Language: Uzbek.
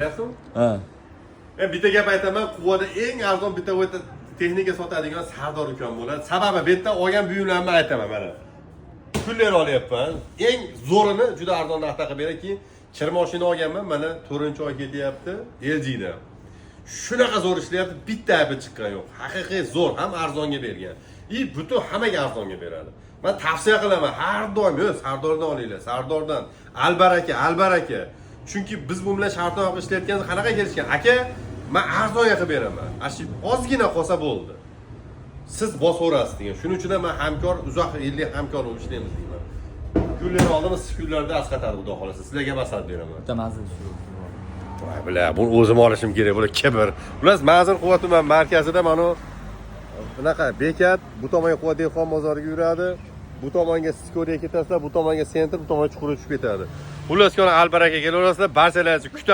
Bilasizmi? Ha. Men bitta gap aytaman, Quvada eng arzon bitta o'ta texnika sotadigan Sardor ukam bo'ladi. Sababi bu yerdan olgan buyumlarimni aytaman mana. Kuller olyapman. Eng zo'rini juda arzon narxda qilib beradi. Keyin kir mashina olganman, mana 4-oy ketyapti LG'dan. Shunaqa zo'r ishlayapti, bitta aybi chiqqan yo'q. Haqiqiy zo'r, ham arzonga bergan. И butun hammaga arzonga beradi. Men tavsiya qilaman har doim, yo'q, Sardordan olinglar, Sardordan. Albaraka, albaraka. Chunki biz bu bilan shartnoma qilib ishlayotganda qanaqa kelishgan? Aka, men arzonga qilib beraman. Ana shu ozgina qolsa bo'ldi. Siz bosaverasiz degan. Shuning uchun ham men hamkor, uzoq yillik hamkor bo'lib ishlaymiz deyman. Kunlar oldin kunlarda asqatadi, xudo xohlasa. Sizlarga maslahat beraman. Bitta manzil shu. Voy bila, buni o'zim olishim kerak, bular kibr. Xullas, manzil Quva tuman markazida mana bunaqa bekat, bu tomonga Quva dehqon bozoriga yuradi. Bu tomonga Skoriya ketasizlar, bu tomonga центр, bu tomonga chuqurga tushib ketadi. Xullas, albaraka kelaverasizlar, barchalarni kutamiz.